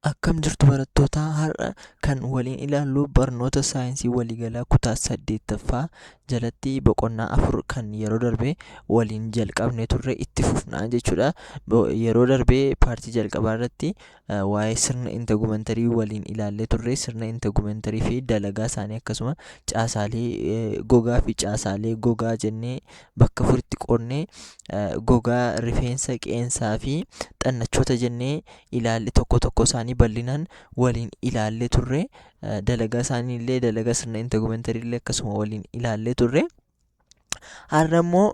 Akkam jirtu barattoota? Har'a kan waliin ilaallu barnoota saayinsii waliigalaa kutaa 8ffaa jalatti boqonnaa 4 kan yeroo darbe waliin jalqabne turre itti fufnaa jechuudha. Yeroo darbe paartii jalqabaa irratti waa'ee sirna integumentarii waliin ilaallee turre. Sirna integumentarii fi dalagaa isaanii akkasuma caasaalee gogaa fi caasaalee gogaa jennee bakka afuritti qoodnee gogaa, rifeensa, qeensaa fi xannachoota jennee ilaalle tokko tokko isaanii bal'inaan waliin ilaallee turre. Dalagaa isaanii illee, dalagaa sirna integumentarii illee akkasuma waliin ilaallee turre. Har'a immoo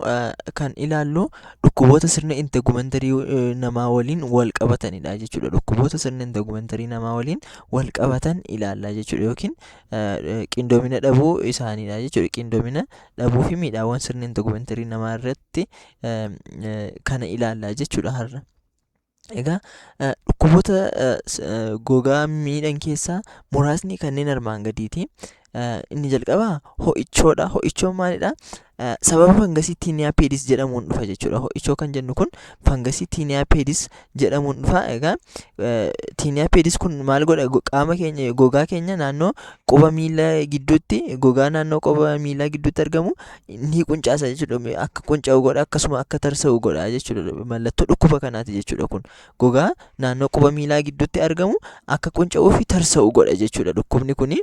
kan ilaallu dhukkuboota sirna integumentarii namaa waliin wal qabatanidha jechuudha. Dhukkuboota sirna integumentarii namaa waliin wal qabatan ilaalla jechuudha. Yookiin qindoomina dhabuu isaaniidha jechuudha. Qindoomina dhabuu fi miidhaawwan sirna integumentarii namaa irratti kana ilaalla jechuudha har'a. Egaa dhukkuboota gogaa miidhan keessaa muraasni kanneen armaan gadiiti. Inni jalqabaa ho'ichoodha. Ho'ichoon maalidha? Sababa fangasii Tinea pedis jedhamuun dhufa jechuudha. Ho'ichoo kan jennu kun fangasii Tinea pedis jedhamuun dhufa. Egaa Tinea pedis kun maal godha? Qaama keenya, gogaa keenya naannoo quba miila gidduutti, gogaa naannoo quba miilaa gidduutti argamu ni quncaasa jechuudha. Akka qunca'u godha, akkasuma akka tarsa'u godha jechuudha. Mallattoo dhukkuba kanaati jechuudha kun. Gogaa naannoo quba miilaa gidduutti argamu akka qunca'uu fi tarsa'u godha jechuudha dhukkubni kuni.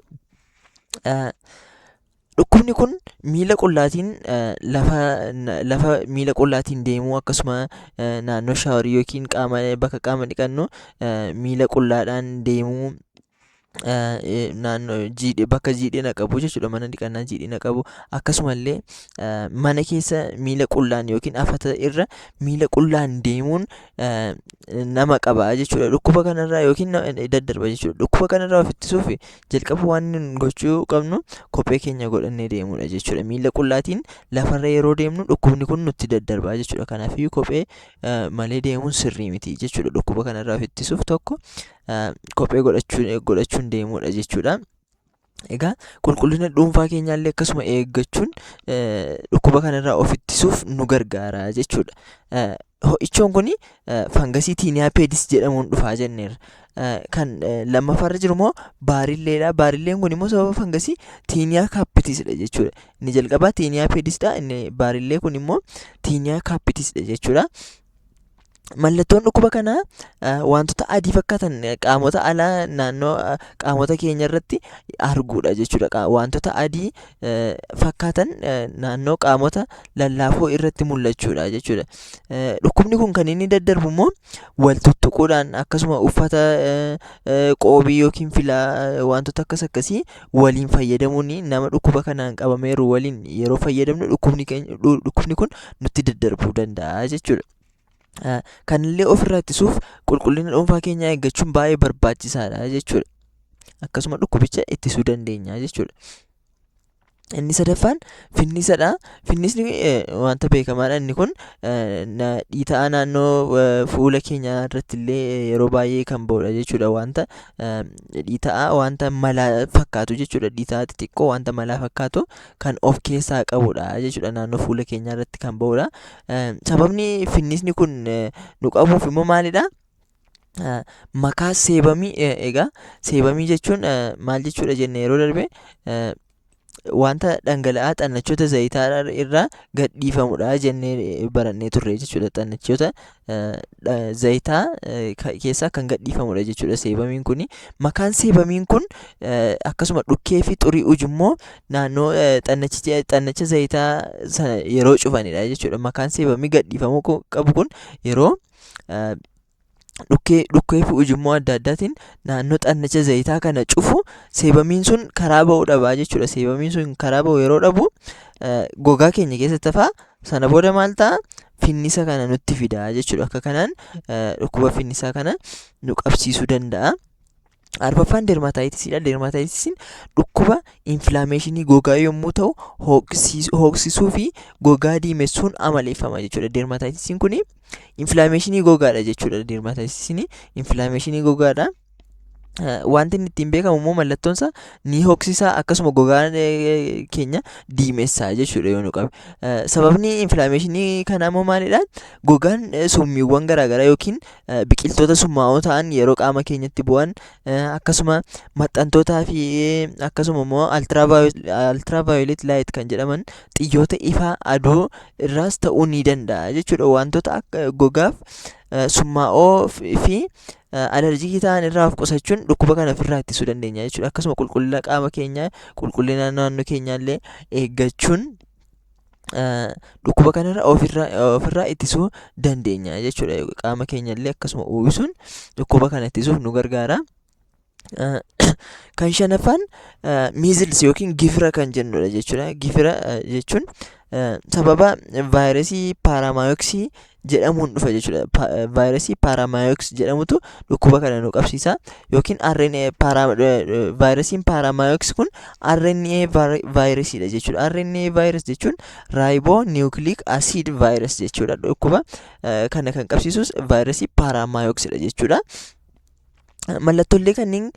Dhukkubni kun miila qullaatiin lafa lafa miila qullaatiin deemuu, akkasuma naannoo shaaworii yookiin qaama bakka qaama dhiqannu miila qullaadhaan deemuu, naannoo jiidhe, bakka jiidhina qabu jechuudha, mana dhiqannaa jiidhina qabu, akkasumallee mana keessa miila qullaan yookiin afata irra miila qullaan deemuun nama qaba jechuudha. Dhukkuba kanarraa yookiin daddarba jechuudha. Dhukkuba kanarraa of ittisuuf jalqaba waan nun gochuu qabnu kophee keenya godhannee deemuudha jechuudha. Miila qullaatiin lafarra yeroo deemnu dhukkubni kun nutti daddarbaa jechuudha. Kanaafiyyuu kophee malee deemuun sirrii miti jechuudha. Dhukkuba kanarraa of ittisuuf tokko kophee godhachuun deemuudha jechuudha. Egaa qulqullina dhuunfaa keenyaallee akkasuma eeggachuun dhukkuba kanarraa of ittisuuf nu gargaara jechuudha. Ho'ichoon kun fangasii Tinea pedis jedhamuun dhufaa jenneerra. Kan lammaffaarra jiru immoo baarilleedha. Baarilleen kun immoo sababa fangasii Tinea capitisidha jechuudha. Inni jalqabaa Tinea pedisidha. Inni baarillee kun immoo Tinea capitisidha jechuudha. Mallattoon dhukkuba kanaa wantoota adii fakkaatan qaamota alaa naannoo qaamota keenya irratti arguudha jechuudha. Wantoota adii fakkaatan naannoo qaamota lallaafoo irratti mul'achuudha jechuudha. Dhukkubni kun kan inni daddarbu immoo wal tuttuquudhaan, akkasuma uffata, qoobii yookiin filaa, wantoota akkas akkasii waliin fayyadamuun, nama dhukkuba kanaan qabameeru waliin yeroo fayyadamnu dhukkubni kun nutti daddarbuu danda'a jechuudha. Kanallee ofirraa ittisuuf qulqullina dhuunfaa keenyaa eeggachuun baay'ee barbaachisaadha jechuudha. Akkasuma dhukkubicha ittisuu dandeenya jechuudha. Inni sadaffaan finnisadha. Finnisni wanta beekamaadha. Inni kun dhiita'aa naannoo fuula keenyaa irratti illee yeroo baay'ee kan ba'udha jechuudha. Wanta dhiita'aa wanta malaa fakkaatu jechuudha. Dhiita'aa xixiqqoo wanta malaa fakkaatu kan of keessaa qabudha jechuudha. Naannoo fuula keenyaa irratti kan ba'udha. Sababni finnisni kun nu qabuuf immoo maalidha? Makaa sebumii. Egaa sebumii jechuun maal jechuudha jenne yeroo darbe? Wanta dhangala'aa xannachoota zayitaa irraa gadhiifamudha jennee barannee turre jechuudha. Xannachoota zayitaa keessaa kan gadhiifamudha jechuudha sebumiin kuni. Makaan sebumiin kun akkasuma dhukkee fi xurii ujummoo naannoo xannacha zayitaa sana yeroo cufanidha jechuudha. Makaan sebumii gadhiifamuu qabu kun yeroo dhukkee fi ujummoo adda addaatiin naannoo xannacha zayitaa kana cufu, sebumiin sun karaa ba'uu dhabaa jechuudha. Sebumiin sun karaa ba'u yeroo dhabu gogaa keenya keessatti hafaa. Sana booda maal ta'a? Finnisa kana nutti fida jechuudha. Akka kanaan dhukkuba finnisaa kana nu qabsiisuu danda'a. Arfaffaan dermatitisiidha. Dermatitisiin dhukkuba inflammationii gogaa yommuu ta'u, hooqsisuu fi gogaa diimessuun amaleeffama jechuudha. Dermatitisiin kun inflammationii gogaadha jechuudha. Dermatitisiin inflammationii gogaadha. Wanti inni ittiin beekamu immoo mallattoon isaa ni hoksisa, akkasuma gogaan keenya diimessaa jechuudha yoo nu qabe. Sababni inflammationii kanaa immoo maalidha? Gogaan summiiwwan garaagaraa yookiin biqiltoota summaa'oo ta'an yeroo qaama keenyatti bu'an, akkasuma maxxantootaa fi akkasuma immoo ultraviolet light kan jedhaman xiyyoota ifaa aduu irraas ta'uu ni danda'a jechuudha. Wantoota akka gogaaf summaa'oo fi alarjikii ta'an irraa of qusachuun dhukkuba kana ofirraa ittisuu dandeenya jechuudha. Akkasuma qulqullina qaama keenyaa, qulqullina naannoo keenyaa illee eeggachuun dhukkuba kanarra ofirraa ittisuu dandeenya jechuudha. Qaama keenya illee akkasuma uwwisuun dhukkuba kana ittisuuf nu gargaara. Kan shanaffaan measles yookiin gifira kan jennudha jechuudha. Gifira jechuun sababa vaayirasii paramyxo jedhamuun dhufa jechuudha. Vaayirasii paramyxo jedhamutu dhukkuba kana nu qabsiisa. Yookiin RNA, vaayirasiin paramyxo kun RNA vaayirasiidha jechuudha. RNA virus jechuun ribonucleic acid virus jechuudha. Dhukkuba kana kan qabsiisus vaayirasii paramyxodha jechuudha. Mallattoolee kanneen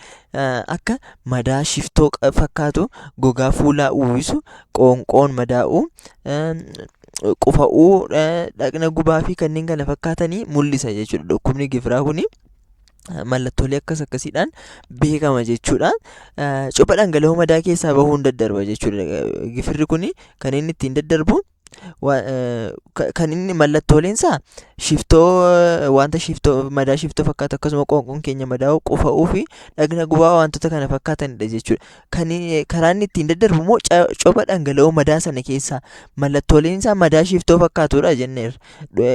akka madaa shiftoo fakkaatu, gogaa fuulaa uwwisu, qoonqoon madaa'uu, qufa'uu, dhaqna gubaa fi kanneen kana fakkaatanii mul'isa jechuudha. Dhukkubni gifiraa kuni mallattoolee akkas akkasiidhaan beekama jechuudha. Copha dhangala'oo madaa keessaa bahuun daddarba jechuudha. Gifirri kuni kan inni ittiin daddarbu, kan inni mallattooleen isaa shiftoo, wanta shiftoo, madaa shiftoo fakkaatu, akkasuma qoonqoon keenya madaa'uu, qufa'uu fi dhaqna gubaa wantoota kana fakkaatanidha jechuudha. Kan karaa inni ittiin daddarbu immoo copha dhangala'oo madaa sana keessaa. Mallattooleen isaa madaa shiftoo fakkaatudha jenneerra.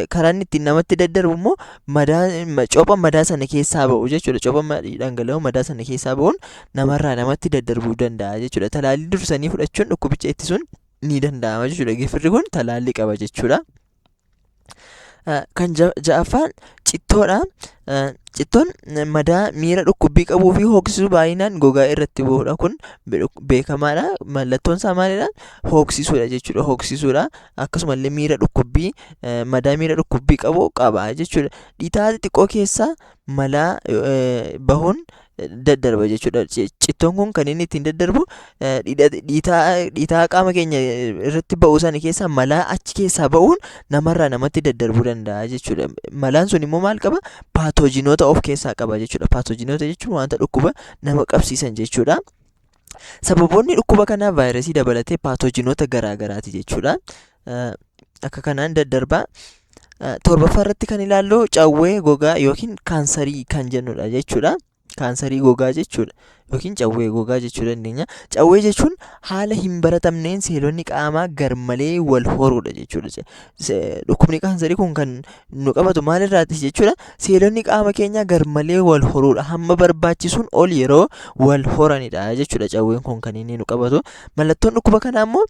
Karaa inni ittiin namatti daddarbu immoo madaa, copha madaa sana keessaa ba'u jechuudha. Copha dhangala'oo madaa sana keessaa ba'uun namarraa namatti daddarbuu danda'a jechuudha. Talaallii dursanii fudhachuun dhukkubicha ittisuun ni danda'ama jechuudha. Gifirri kun talaallii qaba jechuudha. Kan ja'affaan cittoodha. Cittoon madaa miira dhukkubbii qabuu fi hooqsisu baay'inaan gogaa irratti bu'uudha. Kun beekamaadha. Mallattoon isaa maalidha? Hooqsisuudha jechuudha. Hooqsisuudha. Akkasumallee miira dhukkubbii, madaa miira dhukkubbii qabu qaba jechuudha. Dhiitaa xixiqqoo keessaa malaa bahuun daddarba jechuudha. Cittoon kun kan inni ittiin daddarbu dhiitaa qaama keenya irratti ba'u sana keessaa malaa achi keessaa ba'uun namarraa namatti daddarbuu danda'a jechuudha. Malaan sun immoo maal qaba? Paatoojinoota of keessaa qaba jechuudha. Paatoojinoota jechuun wanta dhukkuba nama qabsiisan jechuudha. Sababoonni dhukkuba kanaa vaayirasii dabalatee paatoojinoota garaa garaati jechuudha. Akka kanaan daddarbaa. Torbaffaa irratti kan ilaallu cawwee gogaa yookiin kaansarii kan jennudha jechuudha. Kaansarii gogaa jechuudha yookiin cawwee gogaa jechuu dandeenya. Cawwee jechuun haala hin baratamneen seelonni qaamaa garmalee wal horuudha jechuudha. Dhukkubni kaansarii kun kan nu qabatu maalirraati jechuudha? Seelonni qaama keenyaa garmalee wal horuudha. Hamma barbaachisuun ol yeroo wal horanidha jechuudha cawween kun kan inni nu qabatu. Mallattoon dhukkuba kanaa immoo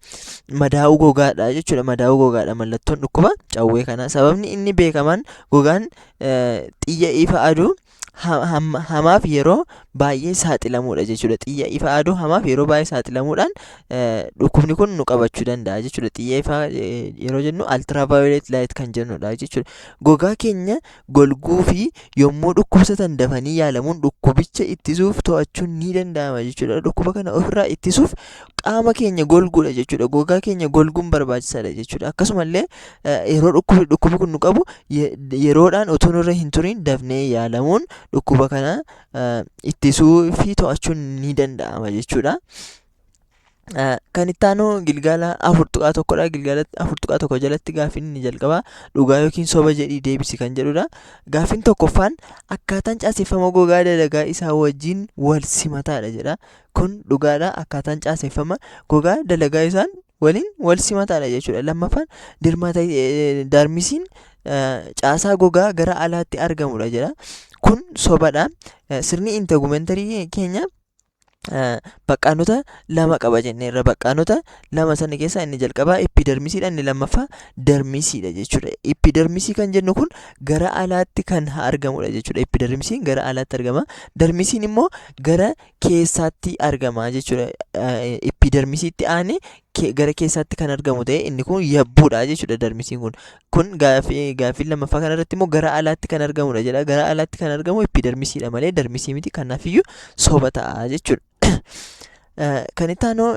madaa'uu gogaadha jechuudha. Madaa'uu gogaadha mallattoon dhukkuba cawwee kanaa. Sababni inni beekamaan gogaan xiyya ifa aduu hamaaf yeroo baay'ee saaxilamuudha jechuudha. Xiyya ifa aduu hamaaf yeroo baay'ee saaxilamuudhaan dhukkubni kun nu qabachuu danda'a jechuudha. Xiyya ifaa yeroo jennu ultraviolet light kan jennudha jechuudha. Gogaa keenya golguu fi yommuu dhukkubsatan dafanii yaalamuun dhukkubicha ittisuuf to'achuun ni danda'ama jechuudha. Dhukkuba kana ofirraa ittisuuf qaama keenya golguudha jechuudha. Gogaa keenya golguun barbaachisaadha jechuudha. Akkasumallee yeroo dhukkubni kun nu qabu yeroodhaan utuu nurra hin turin dafnee yaalamuun dhukkuba kana ittisuu fi to'achuun ni danda'ama jechuudha. Kan itti aanu gilgaala 4.1dha. Gilgaala 4.1 jalatti gaaffiin inni jalqabaa dhugaa yookiin soba jedhii deebisi kan jedhudha. Gaaffiin tokkoffaan akkaataan caaseffama gogaa dalagaa isaa wajjin wal simataadha jedha. Kun dhugaadha. Akkaataan caaseffama gogaa dalagaa isaan waliin wal simataadha jechuudha. Lammaffaan dermisiin caasaa gogaa gara alaatti argamudha jedha. Kun sobadha. Sirni integumentary keenya baqqaanota lama qaba jenneerra. Baqqaanota lama sana keessaa inni jalqabaa epidermisiidha. Inni lammaffaa dermisiidha jechuudha. Epidermisii kan jennu kun gara alaatti kan argamudha jechuudha. Epidermisiin gara alaatti argama. Dermisiin immoo gara keessaatti argama jechuudha. Epidermisiitti aanee Gara keessaatti kan argamu ta'e inni kun yabbuudha jechuudha dermisiin kun. Kun gaaffii lammaffaa kanarratti immoo gara alaatti kan argamudha jedha. Gara alaatti kan argamu epidermisiidha malee dermisii miti. Kanaafiyyuu soba ta'a jechuudha. Kan itti aanu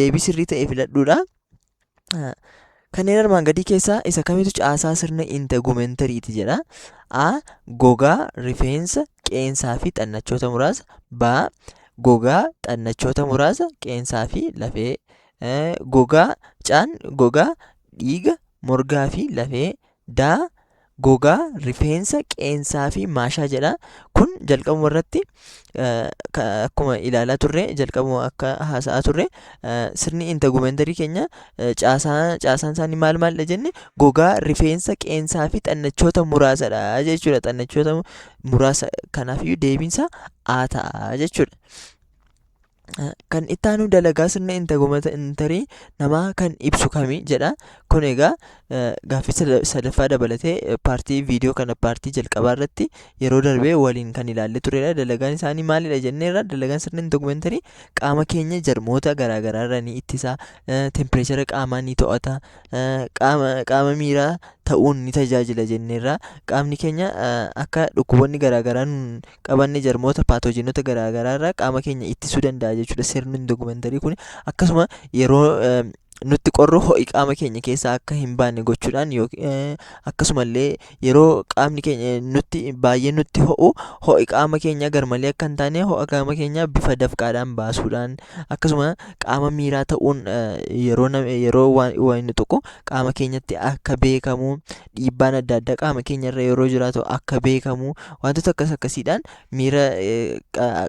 deebii sirrii ta'e filadhuudha. Kanneen armaan gadii keessaa isa kamitu caasaa sirna integumentariiti jedha. A. Gogaa, rifeensa, qeensaa fi xannachoota muraasa. B. Gogaa, xannachoota muraasa, qeensaa fi lafee. Gogaa, C. Gogaa, dhiiga, morgaa fi lafee. D. Gogaa, rifeensa, qeensaa fi maashaa jedha. Kun jalqabuma irratti akkuma ilaalaa turre, jalqabuma akka haasa'aa turre, sirni integumentarii keenya caasaan isaanii maal maalidha jenne? Gogaa, rifeensa, qeensaa fi xannachoota muraasadha jechuudha. Xannachoota muraasa, kanaafiyyuu deebiinsaa A ta'a jechuudha. Kan itti aanu dalagaa sirna integumentarii namaa kan ibsu kami jedha. Kun egaa gaaffii sadaffaa dabalatee paartii viidiyoo kana paartii jalqabaa irratti yeroo darbee waliin kan ilaallee turedha. Dalagaan isaanii maalidha jenneerra. Dalagaan sirna integumentarii qaama keenya jarmoota garaagaraa irraa ni ittisa, temperature qaamaa ni to'ata, qaama miiraa ta'uun ni tajaajila jenneerra. Qaamni keenya akka dhukkuboonni garaagaraa nun qabanne, jarmoota paatoojinoota garaagaraa irraa qaama keenya ittisuu danda'a jechuudha sirni integumentarii kun. Akkasuma yeroo nutti qorru ho'i qaama keenya keessaa akka hin baane gochuudhaan, akkasumallee yeroo qaamni keenya nutti baay'ee nutti ho'u ho'i qaama keenya garmalee akka hin taane ho'a qaama keenyaa bifa dafqaadhaan baasuudhaan, akkasuma qaama miiraa ta'uun yeroo waan nu tuqu qaama keenyatti akka beekamu, dhiibbaan adda addaa qaama keenya irra yeroo jiraatu akka beekamu, wantoota akkas akkasiidhaan miira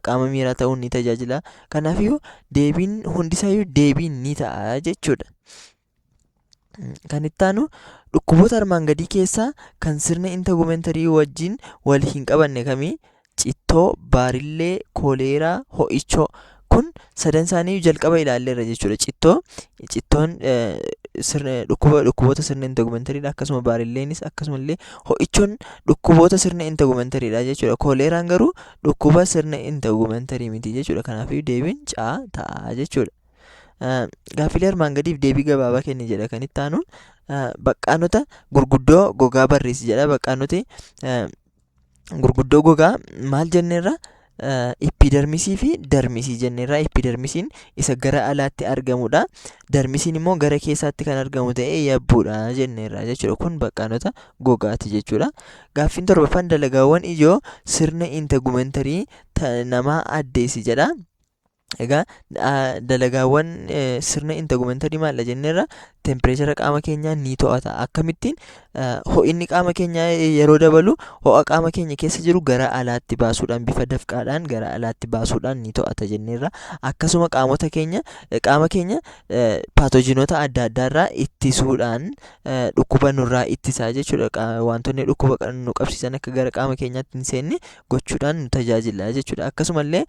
qaama miiraa ta'uun ni tajaajila. Kanaafiyyuu deebiin hundisaayyuu deebiin ni ta'a jechuudha. Kan itti aanu dhukkuboota armaan gadii keessaa kan sirna integumentarii wajjin wal hin qabanne kamii? Cittoo, baarillee, koleeraa, ho'ichoo. Kun sadan isaanii jalqaba ilaalleerra jechuudha. Cittoon sirna dhukkuboota sirna integumentariidha. Akkasuma baarilleenis, akkasumallee ho'ichoon dhukkuboota sirna integumentariidha jechuudha. Koleeraan garuu dhukkuba sirna integumentarii miti jechuudha. Kanaafiyyuu deebiin C ta'a jechuudha. Gaaffilee armaan gadiif deebii gabaabaa kenni jedha kan itti aanu. Baqqaanota gurguddoo gogaa barreessi jedha. Baqqaanoti gurguddoo gogaa maal jenneerra? Epidermisii fi dermisii jenneerra. Epidermisiin isa gara alaatti argamudha. Dermisiin immoo gara keessaatti kan argamu ta'ee yabbuudha jenneerra jechuudha. Kun baqqaanota gogaati jechuudha. Gaaffiin torbaffaan dalagaawwan ijoo sirna integumentarii namaa addeessi jedha. Egaa dalagaawwan sirna integumentarii maal jenneerra? Temperature qaama keenyaa ni to'ata. Akkamittiin? Ho'inni qaama keenyaa yeroo dabalu ho'a qaama keenya keessa jiru gara alaatti baasuudhaan, bifa dafqaadhaan gara alaatti baasuudhaan ni to'ata jenneerra. Akkasuma qaamota keenya qaama keenya paatoojinoota adda addaarraa ittisuudhaan dhukkuba nurraa ittisaa jechuudha. Wantoonni dhukkuba nu qabsiisan akka gara qaama keenyaatti hin seenne gochuudhaan nu tajaajila jechuudha. Akkasumallee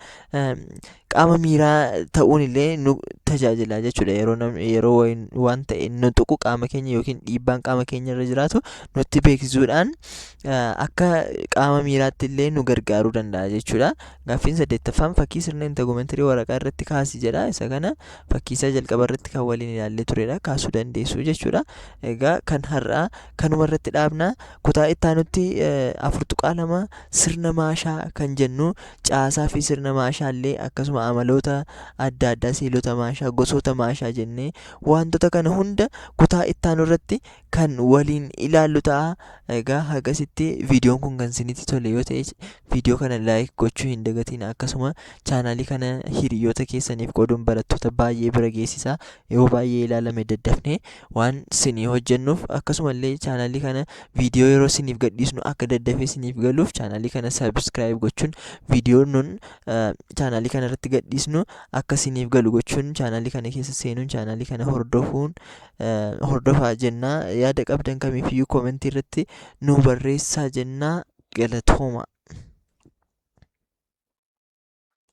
qaama miiraa ta'uun illee nu tajaajila jechuudha. Yeroo namni yeroo waan ta'e nu tuqu qaama keenya yookiin dhiibbaan qaama keenya irra jiraatu nutti beeksisuudhaan akka qaama miiraatti illee nu gargaaruu danda'a jechuudha. Gaaffiin saddeettaffaan fakkii sirna integumentarii waraqaa irratti kaasi jedha. Isa kana fakkii isaa jalqaba irratti kan waliin ilaallee turedha. Kaasuu dandeessu jechuudha. Egaa kan har'aa kanuma irratti dhaabna. Kutaa itti aanutti 4.2 sirna maashaa kan jennu, caasaa fi sirna maashaallee, akkasuma amaloota adda addaa seelota maashaa, gosoota maashaa jennee wantoota kana hunda kutaa itti aanu irratti kan waliin ilaallu ta'a. Egaa hagasitti viidiyoon kun kan isinitti tole yoo ta'e viidiyoo kana like gochuu hin dagatiin. Akkasuma chaanaalii kana hiriyoota keessaniif qooduun barattoota baay'ee bira geessisaa. Yoo baay'ee ilaalame daddafnee waan isinii hojjennuuf, akkasumallee chaanaalii kana viidiyoo yeroo isiniif gadhiisnu akka daddafee isiniif galuuf chaanaalii kana subscribe gochuun, viidiyoo nun chaanaalii kana irratti gadhiisnu akka isiniif galu gochuun, chaanaalii kana keessa seenuun chaanaalii kana hordofuun hordofaa jennaa. Yaada qabdan kamiifiyyuu koomentii irratti nu barreessaa jennaa. Galatooma.